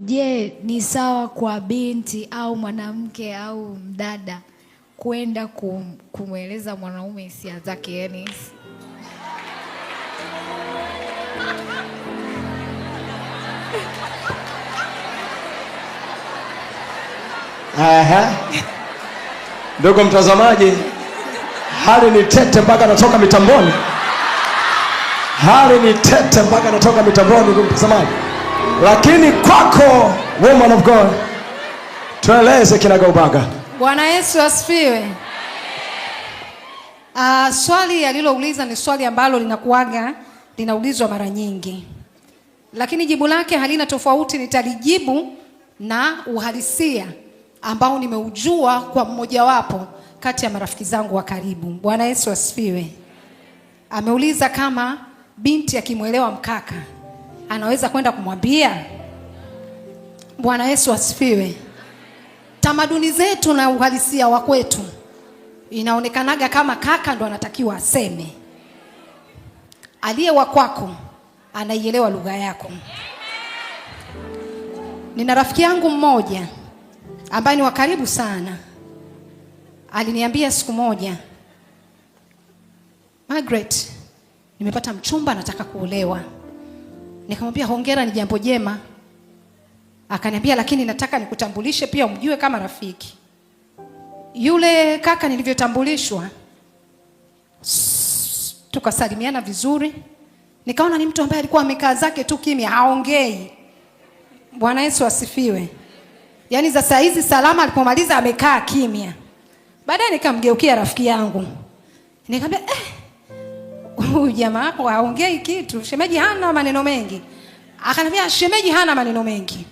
Je, ni sawa kwa binti au mwanamke au mdada kwenda kumweleza mwanaume hisia zake yani? Aha. Ndugu mtazamaji, hali ni tete mpaka natoka mitamboni. Hali ni tete mpaka natoka mitamboni, ndugu mtazamaji. Lakini kwako woman of God, tueleze kinagaubaga. Bwana Yesu asifiwe. Swali alilouliza ni swali ambalo linakuaga linaulizwa mara nyingi, lakini jibu lake halina tofauti. Nitalijibu na uhalisia ambao nimeujua kwa mmojawapo kati ya marafiki zangu wa karibu. Bwana Yesu asifiwe. Ameuliza kama binti akimwelewa mkaka anaweza kwenda kumwambia. Bwana Yesu asifiwe. Tamaduni zetu na uhalisia wa kwetu inaonekanaga kama kaka ndo anatakiwa aseme. Aliye wa kwako anaielewa lugha yako. Nina rafiki yangu mmoja ambaye ni wa karibu sana, aliniambia siku moja, Margaret, nimepata mchumba nataka kuolewa. Nikamwambia hongera, ni jambo jema. Akaniambia lakini nataka nikutambulishe pia umjue kama rafiki. Yule kaka nilivyotambulishwa, tukasalimiana vizuri, nikaona ni mtu ambaye alikuwa amekaa zake tu kimya, haongei. Bwana Yesu asifiwe. Yaani za saa hizi salama, alipomaliza amekaa kimya. Baadaye nikamgeukia rafiki yangu nikamwambia, huyu jamaa wako haongei kitu, shemeji hana maneno mengi. Akaniambia shemeji hana maneno mengi.